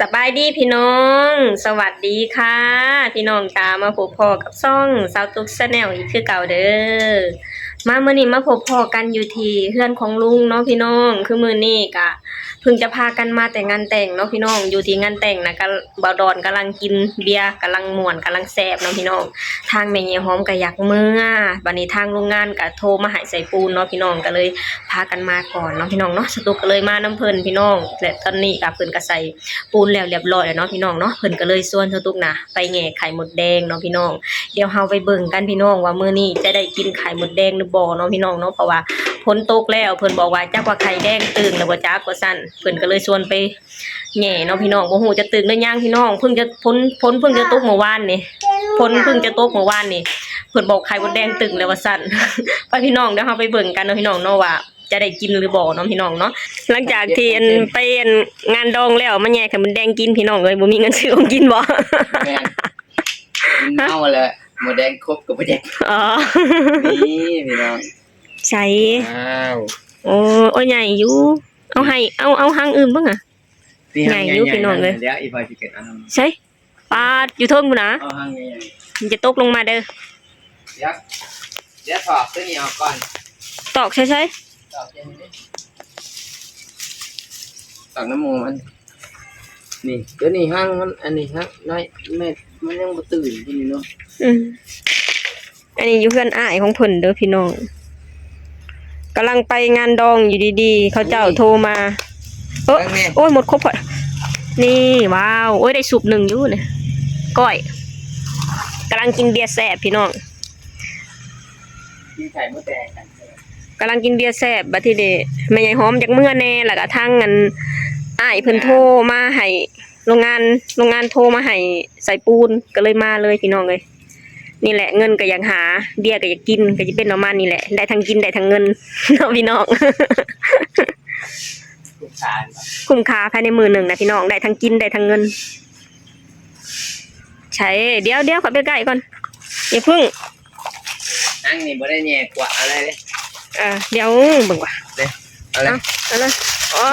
ສະບາຍດີພີ່ນ້ອງ ສະຫວັດດີຄ່ະພີ່ນ້ອງຈ້າ ມາພົບພໍ້ກັບຊ່ອງສາວຕຸກ Channel ອີກຄືເກົ່າເດີ. ມາມື້ນີ້ມາພົບພໍ້ກັນຢູ່ທີ່ເຮືອນຂອງລຸງເນາະພີ່ນ້ອງ. ຄືມື້ນີ້ກະເພິ່ງຈະພາກັນມາແຕ່ງານແຕ່ງເນາະພີ່ນ້ອງ. ຢູ່ທີ່ງານແຕ່ງນະ ກະ ບ່າວດອນກຳລັງກິນເບຍ ກຳລັງມ່ວນ ກຳລັງແຊບເນາະພີ່ນ້ອງ. ທາງແມ່ໃຫຍ່ຫອມກະຢາກເມືອ ບາດນີ້ທາງໂຮງງານກະໂທມາໃຫ້ໃສ່ປູນເນາະພີ່ນ້ອງ ກະເລີຍພາກັນມາກ່ອນເນາະພີ່ນ້ອງເນາະ. ສາວຕຸກກະເລີຍມານຳເພິ່ນພີ່ນ້ອງ ແລະຕອນນີ້ກະເພິ່ນກະໃສ່ ປູນແລ້ວລຽບລ້ອຍແລ້ວເນາະພີ່ນ້ອງເນາະ. ເພິ່ນກະເລີຍຊວນສາວຕຸກນະໄປແຫຍ່ໄຂ່ມົດແດງເນາະພີ່ນ້ອງ. ດຽວເຮົາໄປເບິ່ງກັນພີ່ນ້ອງວ່າມື້ນີ້ຈະໄດ້ກິນໄຂ່ມົດແດງຫຼືບໍ່ເນາະພີ່ນ້ອງເນາະ. ເພາະວ່າຝົນຕົກແລ້ວ ເພິ່ນບອກວ່າຈັກວ່າໄຂ່ແດງຕຶງແລ້ວບໍ່ຈັກວ່າຊັ້ນ. ເພິ່ນກະເລີຍຊວນໄປແຫຍ່ເນາະພີ່ນ້ອງ. ບໍ່ຮູ້ຈະຕຶງຫຼືຍັງພີ່ນ້ອງ ເພິ່ງຈະ ຝົນ ຝົນເພິ່ງຈະຕົກມື້ວານນີ້ ຝົນເພິ່ງຈະຕົກມື້ວານນີ້ ເພິ່ນບອກໄຂ່ມົດແດງຕຶງແລ້ວວ່າຊັ້ນ. ໄປພີ່ນ້ອງ ດຽວເຮົາໄປເບິ່ງກັນເນາະພີ່ນ້ອງເນາະ ວ່າ ຈະໄດ້ກິນຫຼືບໍ່ເນາະພີ່ນ້ອງເນາະ. ຫຼັງຈາກທີ່ອັນ ໄປອັນງານດອງແລ້ວ ມາແຫຍ່ໄຂ່ມົດແດງກິນພີ່ນ້ອງເອີຍ ບໍ່ມີເງິນຊື້ຂອງກິນບໍ່? ແມ່ນ ກິນເມົາແລ້ວ ມົດແດງຄົບກະບໍ່ແຈກ. ອໍ ນີ້ພີ່ນ້ອງ ໃສ ວ້າວ ໂອ້ ໂອ້ ໃຫຍ່ຢູ່. ເອົາໃຫ້ ເອົາ ເອົາຫາງອື່ນເບິ່ງອະ ໃຫຍ່ຢູ່ພີ່ນ້ອງເອີຍ. ດຽວອີ່ພອຍຊິເກັບເອົາ ໃສ ປາດ ຢູ່ເທິງພຸ້ນນະ ເອົາຫາງໃຫຍ່ໆ ມັນຈະຕົກລົງມາເດີ. ດຽວ ດຽວຖອກຕົວນີ້ອອກກ່ອນ. ຕອກໃສໆ? ຕອກໃສ ຕອກນຳໝູມັນ. ນີ້ ຕົວນີ້ຫາງມັນ ອັນນີ້ຫາງນ້ອຍ ແມ່ນ ມັນຍັງບໍ່ຕື່ນຢູ່ນີ້ເນາະ. ອືມ ອັນນີ້ຢູ່ເຮືອນອ້າຍຂອງເພິ່ນເດີພີ່ນ້ອງ ກຳລັງໄປງານດອງຢູ່ດີໆ ເຂົາເຈົ້າໂທມາ. ເອີ ໂອ້ຍ ໝົດຄົບຂ້ອຍ. ນີ້ ວ້າວ ໂອ້ຍ ໄດ້ຊຸບໜຶ່ງຢູ່ນີ້ ກ້ອຍ ກຳລັງກິນເບຍແຊບພີ່ນ້ອງ ກິນໄຂ່ມົດແດງກັນ ກຳລັງກິນເບຍແຊບ. ບັດທີນີ້ແມ່ໃຫຍ່ຫອມຢາກເມືອແດ່ ແລ້ວກະທາງອັນ ອ້າຍເພິ່ນໂທມາໃຫ້ ໂຮງງານ ໂຮງງານໂທມາໃຫ້ໃສ່ປູນ ກະເລີຍມາເລີຍພີ່ນ້ອງເອີຍ. ນີ້ແຫຼະ ເງິນກະຢາກຫາ ເບຍກະຢາກກິນ ກະຈະເປັນປະມານນີ້ແຫຼະ ໄດ້ທັງກິນໄດ້ທັງເງິນເນາະພີ່ນ້ອງ. ຄຸ້ມຄ່າ ຄຸ້ມຄ່າ ພາຍໃນມື້ໜຶ່ງນະພີ່ນ້ອງ ໄດ້ທັງກິນໄດ້ທັງເງິນ. ໃສ ດຽວໆ ຂໍໄປໃກ້ກ່ອນ ຢ່າເພິ່ງ. ຫາງນີ້ບໍ່ໄດ້ແຫຍ່ກວາດເອົາເລີຍເດ້. ເອີ ດຽວເບິ່ງວ່າ ເດ້ ເອົາເລີຍ ເອົາເລີຍ. ອໍ ໂອ້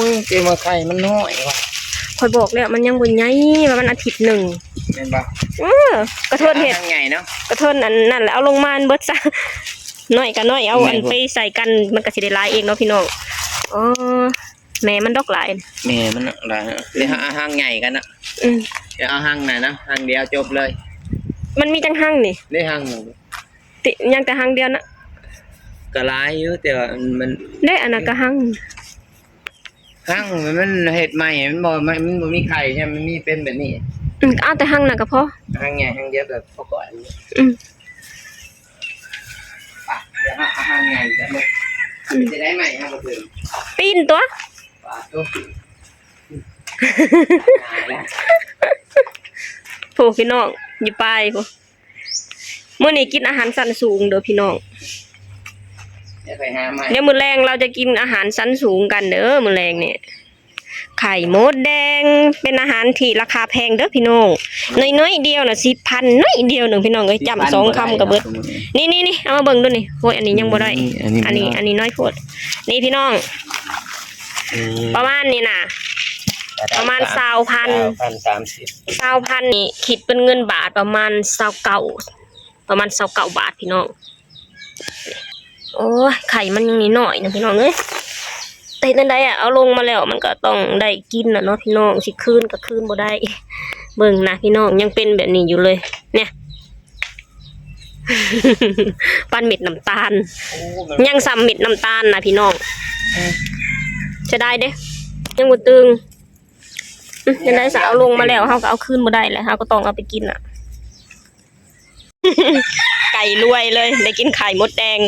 ຍ ເຈມາໄຂ່ມັນນ້ອຍວ່າ ຂ້ອຍບອກແລ້ວມັນຍັງບໍ່ໃຫຍ່ ວ່າມັນອາທິດໜຶ່ງ ແມ່ນບໍ່? ເອີ ກະເທີນເຮັດ ຫາງໃຫຍ່ເນາະ ກະເທີນອັນນັ້ນແຫຼະ ເອົາລົງມາມັນເບິດຊະ. ນ້ອຍກະນ້ອຍ ເອົາອັນໄປໃສ່ກັນ ມັນກະຊິໄດ້ຫຼາຍເອງເນາະພີ່ນ້ອງ. ອໍ ແມ່ມັນດອກຫຼາຍ ແມ່ມັນຫຼາຍ ດຽວເຮົາເອົາຫາງໃຫຍ່ກັນເນາະ. ອືມ ດຽວເອົາຫາງນັ້ນນະ ຫາງດຽວຈົບເລີຍ. ມັນມີຈັກຫາງນີ້? ໄດ້ຫາງໜຶ່ງ ຕິ ຍັງແຕ່ຫາງດຽວນະ ກະຫຼາຍຢູ່ ແຕ່ວ່າມັນ ເດ້ ອັນນັ້ນກະຫາງ ຫາງມັນເຮັດໃໝ່ ມັນບໍ່ ມັນ ມັນບໍ່ມີໄຂ່ ມັນມີເປັນແບບນີ້. ອືມ ເອົາແຕ່ຫາງນັ້ນກະພໍ ຫາງໃຫຍ່ຫາງດຽວກະພໍກ່ອນ. ອືມ ປະ ດຽວເຮົາເອົາຫາງໃຫຍ່ກັນເລີຍ. ອືມ ຊິໄດ້ໃໝ່ເຮົາບໍ່ເຖິງ ປີ້ນຕົວະ ປະໂທ້ ໂອ້ ພີ່ນ້ອງ ຢູ່ປາຍພຸ້ນ. ມື້ນີ້ກິນອາຫານຊັ້ນສູງເດີພີ່ນ້ອງ ດຽວໄປຫາໃໝ່ ດຽວມື້ແລງເຮົາຈະກິນອາຫານຊັ້ນສູງກັນເດີ ມື້ແລງນີ້. ໄຂ່ມົດແດງ ເປັນອາຫານທີ່ລາຄາແພງເດີພີ່ນ້ອງ ໜ້ອຍໆດຽວນະ ສິບພັນ ໜ້ອຍດຽວໜຶ່ງພີ່ນ້ອງເອີຍ ຈ້ຳສອງຄຳກະເບິດ. ນີ້ໆໆ ເອົາມາເບິ່ງດູນີ້ ໂອ້ຍ ອັນນີ້ຍັງບໍ່ໄດ້ ອືມ ອັນນີ້ ອັນນີ້ນ້ອຍໂພດ ນີ້ພີ່ນ້ອງ. ອືມ ປະມານນີ້ນະ ປະມານຊາວພັນ ຊາວພັນ ສາມສິບ ຊາວພັນນີ້ຄິດເປັນເງິນບາດປະມານຊາວເກົ້າ ປະມານຊາວເກົ້າບາດພີ່ນ້ອງ. ໂອ້ຍ ໄຂ່ມັນຍັງນ້ອຍໆນະພີ່ນ້ອງເອີຍ ແຕ່ເຮັດແນວໃດອະ ເອົາລົງມາແລ້ວມັນກະຕ້ອງໄດ້ກິນລະເນາະພີ່ນ້ອງ ຊິຄືນກະຄືນບໍ່ໄດ້. ເບິ່ງນະພີ່ນ້ອງ ຍັງເປັນແບບນີ້ຢູ່ເລີຍ ແນ່ ປານເມັດນ້ຳຕານ ໂອ້ ມັນຍັງສ່ຳເມັດນ້ຳຕານນະພີ່ນ້ອງ. ເສຍດາຍເດ້ ຍັງບໍ່ຕຶງ. ອືມ ຈັ່ງໃດຊະ ເອົາລົງມາແລ້ວ ເຮົາກະເອົາຄືນບໍ່ໄດ້ແຫຼະ ເຮົາກະຕ້ອງເອົາໄປກິນລະ. ໄກ່ລວຍເລີຍ ໄດ້ກິນໄຂ່ມົດແດງ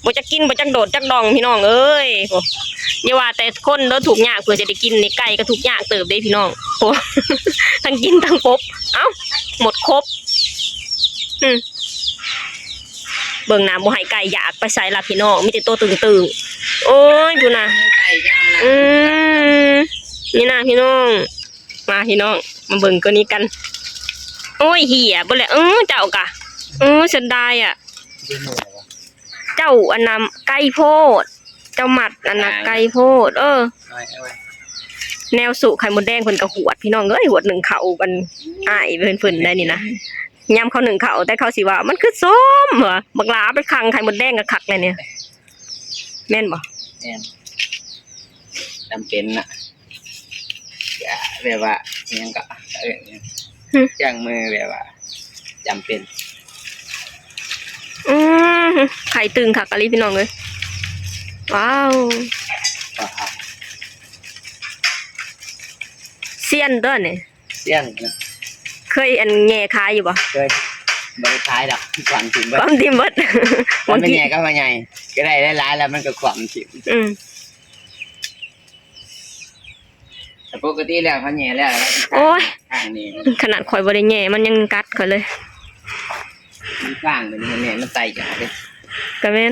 ບໍ່ຈັກກິນ ບໍ່ຈັກໂດດຈັກດ່ອງພີ່ນ້ອງເອີຍ. ໂອ້ ຢ່າວ່າແຕ່ຄົນເດີທຸກຍາກເພື່ອຈະໄດ້ກິນນີ້ ໄກ່ກະທຸກຍາກເຕີບເດ້ພີ່ນ້ອງ. ໂອ້ ທັງກິນທັງປົບ ເອົ້າ ໝົດຄົບ. ອືມ ເບິ່ງນະ ບໍ່ໃຫ້ໄກ່ຢາກໄປໃສລະພີ່ນ້ອງ ມີແຕ່ໂຕຕຶງໆ. ໂອ້ຍ ພຸ້ນນະ ອືມ ນີ້ນະພີ່ນ້ອງ. ມາພີ່ນ້ອງ ມາເບິ່ງໂຕນີ້ກັນ. ໂອ້ຍ ເຫຍເບິດແລ້ວ. ເອີ ເຈົ້າກະ ເອີ ເສຍດາຍອະ ເຈົ້າອັນນະໄກໂພດ ເຈົ້າມັດອັນນະໄກໂພດ. ເອີ ແນວໂຊະໄຂ່ມົດແດງເພິ່ນກໍຫວດ ພີ່ນ້ອງເອີຍ ຫວດໜຶ້ງເຂົ້າ ອັນ ອ້າຍເພິ່ນ ເພິ່ນໄດ້ນີ້ນະ ຍາມເຂົາໜຶ້ງເຂົ້າ ແຕ່ເຂົາຊິວ່າ ມັນຄືສົ້ມ ວ່າ ບັກຫຼາໄປຂັງໄຂ່ມົດແດງກໍຄັກແລ້ວນີ້ ແມ່ນບໍ່? ແມ່ນ ຈຳເປັນນະ ກະແບບວ່າ ອີ່ຫຍັງກໍ ເອີ້ນຫຍັງ ຫຶ ເຄື່ອງມືແບບວ່າ ຈຳເປັນ ອືມ ໄຂ່ຕຶງຄັກອີ່ຫຼີພີ່ນ້ອງເອີຍ ວ້າວ ວ້າວ ຊຽນຕົວນີ້ ຊຽນນະ ເຄີຍອັນແຫຍ່ຂາຍຢູ່ບໍ່? ເຄີຍ ບໍ່ໄດ້ຂາຍດອກ ຂວ້າງຖິ້ມເບິດ ຂວ້າງຖິ້ມເບິດ ບາງທີແຫຍ່ກໍວ່າໃຫຍ່ ກໍໄດ້ຫຼາຍໆ ແລ້ວມັນກໍຂວ້າງຖິ້ມ ອືມ ແຕ່ປົກກະຕິແລ້ວເຮົາແຫຍ່ແລ້ວ ໂອ້ຍ ຂ້າງນີ້ ຂະໜາດຂ້ອຍບໍ່ໄດ້ແຫຍ່ ມັນຍັງກັດຂ້ອຍເລີຍ ມັນຂ້າງນີ້ ມັນແຫຍ່ ມັນໄຕຈາກເດ້ ກະແມ່ນ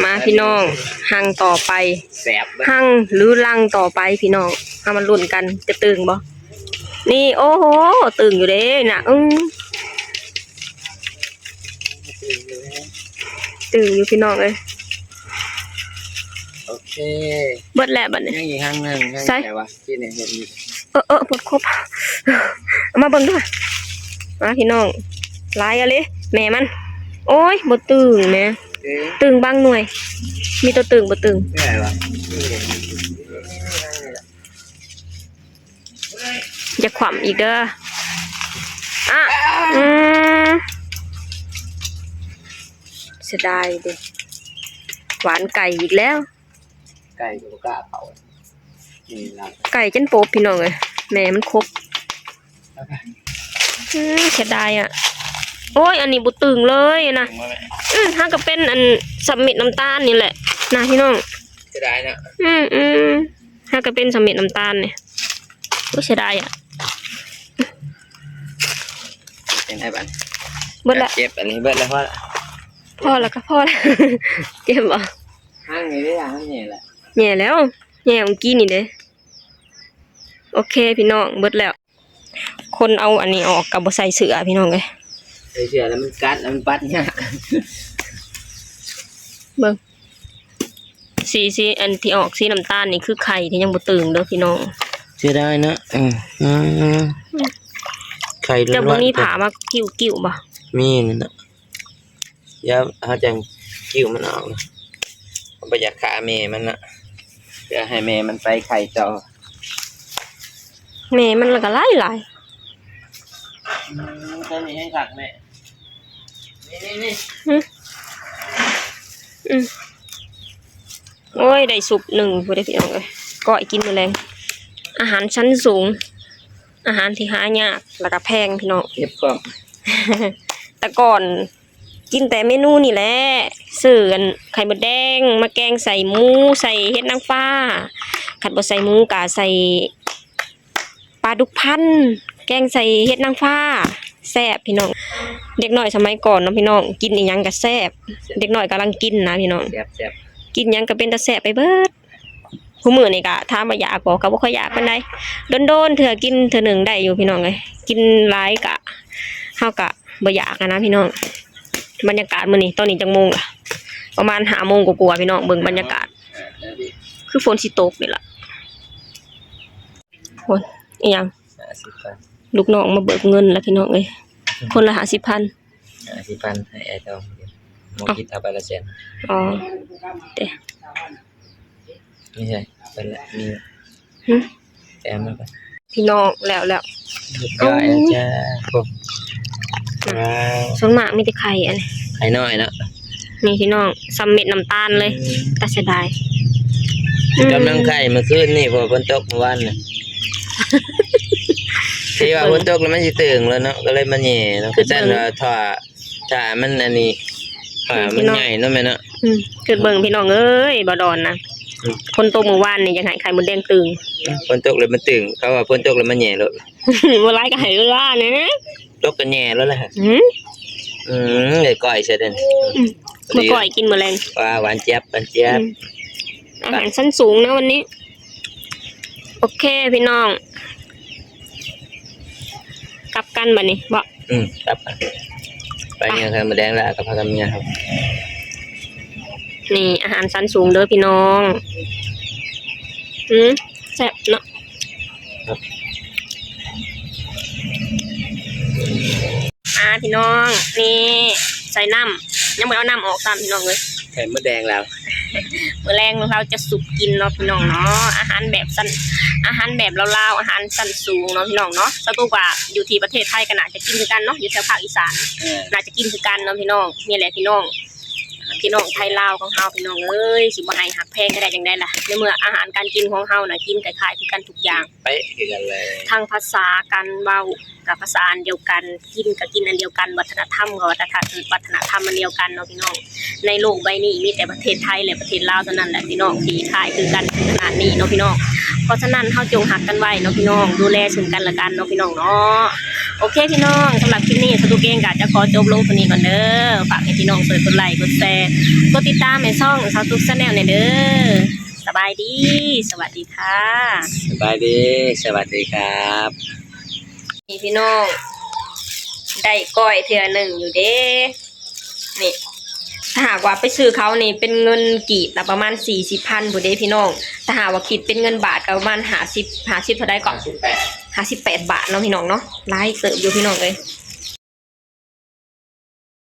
ມາພີ່ນ້ອງ ຮັງຕໍ່ໄປ ແຊບເລີຍ ຮັງຫຼືລັງຕໍ່ໄປພີ່ນ້ອງ ເຮົາມາລຸ້ນກັນ ຈະຕຶງບໍ່? ນີ້ ໂອ້ໂຫ ຕຶງຢູ່ເດ້ນະ ອື ຕຶງຢູ່ພີ່ນ້ອງເອີຍ ໂອເຄ ເບິດແລ້ວບັດນີ້ ຍັງອີກຮັງໜຶ່ງ ໃສ? ແຕ່ວ່າ ທີ່ນີ້ເຫັນຢູ່ ເອີ ເອີ ໝົດຄົບ ເອົາມາເບິ່ງດູ ມາພີ່ນ້ອງ ຫຼາຍອີ່ຫຼີ ແມ່ມັນ ໂອ້ຍ ບໍ່ຕຶງແໝ ເອີ ຕຶງບາງໜ່ວຍ ມີຕົວຕຶງບໍ່ຕຶງ ແມ່ນຫວາ ຢ່າຂວ້ຳອີກເດີ ອະ ອືມ ເສຍດາຍເດ້ ຫວານໄກ່ອີກແລ້ວ ໄກ່ກໍບໍ່ກ້າເຂົ້າ ນີ້ລະ ໄກ່ຈົນປົບພີ່ນ້ອງເອີຍ ແມ່ມັນຄົບ ອືມ ເສຍດາຍອະ ໂອ້ຍ ອັນນີ້ບໍ່ຕຶງເລີຍນະ ຕຶງບໍ່ແມ່ ອືມ ຫາກະເປັນອັນ ສ່ຳເມັດນ້ຳຕານນີ້ແຫຼະນະພີ່ນ້ອງ ເສຍດາຍນະ ອືມໆ ຫາກະເປັນສ່ຳເມັດນ້ຳຕານນີ້ ໂອ້ຍ ເສຍດາຍອະ ເປັນໄດບັດ ເບິດລະ ເຈັບອັນນີ້ເບິດລະ ພໍລະ ພໍລະກໍພໍລະ ເຈັບບໍ່? ຫາງນີ້ເດ້ ຫາງນີ້ແຫຼະ ແຍ່ແລ້ວ ແຍ່ມື້ກີ້ນີ້ເດ້ ໂອເຄພີ່ນ້ອງ ເບິດແລ້ວ ຄົນເອົາອັນນີ້ອອກກໍບໍ່ໃສ່ເສື້ອພີ່ນ້ອງເອີຍ ໃສ່ເສື້ອແລ້ວມັນກັດ ແລ້ວມັນປັດຍາກ ເບິ່ງ ສີ ສີ ອັນທີ່ອອກສີນ້ຳຕານນີ້ຄືໄຂ່ທີ່ຍັງບໍ່ຕຶງເດີພີ່ນ້ອງ ເສຍດາຍເນາະ ອືມ ອືມ ໄຂ່ລ້ວນໆ ເຈົ້າບໍ່ມີຜ້າມາກິ່ວໆບໍ່? ມີນັ້ນນະ ດຽວເຮົາຈັ່ງກິ່ວມັນອອກ ບໍ່ຢາກຂ້າແມ່ມັນນະ ເພື່ອໃຫ້ແມ່ມັນໄປໄຂ່ຕໍ່ ແມ່ມັນລະກະຫຼາຍໆ ອືມ ຕົວນີ້ແຮງຄັກແມ່ ນີ້ໆໆ ຫຶ ອືມ ໂອ້ຍ ໄດ້ຊຸບໜຶ່ງພຸ້ນເດ້ພີ່ນ້ອງເອີຍ ກ້ອຍກິນມື້ແລງ ອາຫານຊັ້ນສູງ ອາຫານທີ່ຫາຍາກ ລະກະແພງພີ່ນ້ອງ ເກັບກ້ອງ ແຕ່ກ່ອນ ກິນແຕ່ເມນູນີ້ແຫຼະ ຊື້ອັນໄຂ່ມົດແດງມາແກງໃສ່ໝູ ໃສ່ເຫັດນາງຟ້າ ຄັນບໍ່ໃສ່ໝູກະໃສ່ປາດຸກພັນ ແກງໃສ່ເຫັດນາງຟ້າ ແຊບພີ່ນ້ອງ ເດັກນ້ອຍສະໄໝກ່ອນເນາະພີ່ນ້ອງ ກິນອີ່ຫຍັງກະແຊບ ເດັກນ້ອຍກຳລັງກິນນະພີ່ນ້ອງ ແຊບໆ ກິນຫຍັງກະເປັນຕາແຊບໄປເບິດ. ຄູ່ມື້ນີ້ກະຖາມວ່າຢາກບໍ່ ກະບໍ່ຄ່ອຍຢາກປານໃດ ດົນໆເທື່ອກິນເທື່ອໜຶ່ງໄດ້ຢູ່ພີ່ນ້ອງເອີຍ ກິນຫຼາຍກະ ເຮົາກະບໍ່ຢາກຫັ້ນນະພີ່ນ້ອງ. ບັນຍາກາດມື້ນີ້ ຕອນນີ້ຈັກໂມງລະ ປະມານຫ້າໂມງກວ່າໆ ພີ່ນ້ອງ ເບິ່ງບັນຍາກາດ ຄືຝົນຊິຕົກນີ້ລະ. ໂອ້ຍ ອີ່ຫຍັງ ຫ້າສິບພັນ ລູກນ້ອງມາເບີກເງິນລະພີ່ນ້ອງເອີຍ ຄົນລະຫ້າສິບພັນ ຫ້າສິບພັນ ໃຫ້ອ້າຍທອງ ໝໍ ເອົ້າ ຄິດເອົາໃບລະແສນ ອໍ ເຕ ນີ້ໃຊ່ ເພິ່ນລະມີ ຫື ແປມາກ່ອນ ພີ່ນ້ອງ ແລ້ວ ແລ້ວ ຮຽບຮ້ອຍແລ້ວຈ້າ ໂອ້ ອືມ ວ້າວ ສ່ວນມາກມີແຕ່ໄຂ່ອັນນີ້ ໄຂ່ນ້ອຍເນາະ ນີ້ພີ່ນ້ອງ ສ່ຳເມັດນ້ຳຕານເລີຍ ອືມ ຕາເສຍດາຍ ອືມ ກຳລັງໄຂ່ມື້ຄືນນີ້ ເພາະວ່າຝົນຕົກມື້ວານນີ້ ທີ່ວ່າຝົນຕົກແລ້ວມັນຊິຕຶງແລ້ວເນາະ ກໍເລີຍມາແຫຍ່ເນາະ ຄືຊັ້ນວ່າຖ້າ ຖ້າມັນອັນນີ້ ຖ້າມັນໃຫຍ່ເນາະແມ່ເນາະ ອືມ ຄິດເບິ່ງພີ່ນ້ອງເອີຍ ບ່າວດອນນະ ອືມ ຝົນຕົກມື້ວານນີ້ ຢາກໃຫ້ໄຂ່ມົດແດງຕຶງ ຝົນຕົກແລ້ວມັນຕຶງ ເຂົາວ່າຝົນຕົກແລ້ວມັນແຫຍ່ໂລດ ບໍ່ຫຼາຍກໍໃຫ້ເວລາແດ່ ຕົກກໍແຫຍ່ໂລດແຫຼະ ອືມ ອືມ ໄດ້ກ້ອຍຊະເດ້ ອືມ ມື້ກ້ອຍກິນມື້ແລງ ວ້າວ ຫວານຈຽບ ຫວານຈຽບ ອືມ ອາຫານຊັ້ນສູງນະວັນນີ້ ໂອເຄພີ່ນ້ອງ ກັບກັນບັດນີ້ເບາະ ອືມ ກັບກັນ ໄປ ໄປ ເມືອ ໄປ ມື້ແລງລະ ກັບພາກັນເມືອ ນີ້ອາຫານຊັ້ນສູງເດີພີ່ນ້ອງ ອືມ ແຊບເນາະ ອ່າ ພີ່ນ້ອງ ນີ້ໃສ່ນ້ຳ ຍັງບໍ່ໄດ້ເອົານ້ຳອອກຊ້ຳ ພີ່ນ້ອງເອີຍ ໄຂ່ມົດແດງແລ້ວ. ມື້ແລງເຮົາຈະສຸກກິນເນາະ ພີ່ນ້ອງເນາະ ອາຫານແບບຊັ້ນ ອາຫານແບບລາວໆ ອາຫານຊັ້ນສູງເນາະ ພີ່ນ້ອງເນາະ. ສະຕຸກວ່າຢູ່ທີ່ປະເທດໄທກໍໜ້າຈະກິນຄືກັນເນາະ ຢູ່ແຖວພາກອີສານ ເອີ ໜ້າຈະກິນຄືກັນເນາະ ພີ່ນ້ອງ. ນີ້ແຫຼະ ພີ່ນ້ອງ ພີ່ນ້ອງໄທລາວຂອງເຮົາ ພີ່ນ້ອງເອີຍ ຊິບໍ່ໃຫ້ຮັກແພງກັນໄດ້ຈັ່ງໃດລະ ໃນເມື່ອອາຫານການກິນຂອງເຮົານະ ກິນຄ້າຍໆຄືກັນທຸກຢ່າງ ເປະຄືກັນເລີຍ ທັງພາສາ ການເວົ້າກໍພາສາອັນດຽວກັນ ກິນກໍກິນອັນດຽວກັນ ວັດທະນະທຳກໍວັດທະນະທຳ ວັດທະນະທຳອັນດຽວກັນເນາະ ພີ່ນ້ອງ. ໃນໂລກໃບນີ້ມີແຕ່ປະເທດໄທ ແລະ ປະເທດລາວເທົ່ານັ້ນແຫຼະ ພີ່ນ້ອງ ທີ່ຄ້າຍຄືກັນຂະໜາດນີ້ເນາະ ພີ່ນ້ອງ. ເພາະສະນັ້ນເຮົາຈົ່ງຮັກກັນໄວ້ເນາະ ພີ່ນ້ອງ ດູແລເຊິ່ງກັນແລະກັນເນາະ ພີ່ນ້ອງເນາະ. ໂອເຄ ພີ່ນ້ອງ ສຳລັບຄລິບນີ້ ສະຕຸກເອງກໍຈະຂໍຈົບລົງເທົ່ານີ້ກ່ອນເດີ. ຝາກໃຫ້ພີ່ນ້ອງຊ່ວຍກົດໄລ ກົດແຊ ກົດຕິດຕາມໃຫ້ຊ່ອງສາວຕຸກ Channel ແດ່ເດີ. ສະບາຍດີ ສະຫວັດດີຄ່ະ. ສະບາຍດີ ສະຫວັດດີຄັບ. ນີ້ພີ່ນ້ອງ ໄດ້ກ້ອຍເທື່ອໜຶ່ງຢູ່ເດ້. ນີ້ ຖ້າຫາກວ່າໄປຊື້ເຂົານີ້ເປັນເງິນກີບນະ ປະມານສີ່ສິບພັນພຸ້ນເດ້ພີ່ນ້ອງ. ຖ້າຫາກວ່າຄິດເປັນເງິນບາດກໍປະມານຫ້າສິບ ຫ້າສິບເທົ່າໃດເກາະ? ຫ້າສິບແປດ ຫ້າສິບແປດບາດເນາະ ພີ່ນ້ອງເນາະ. ຫຼາຍເຕີບຢູ່ ພີ່ນ້ອງເອີຍ.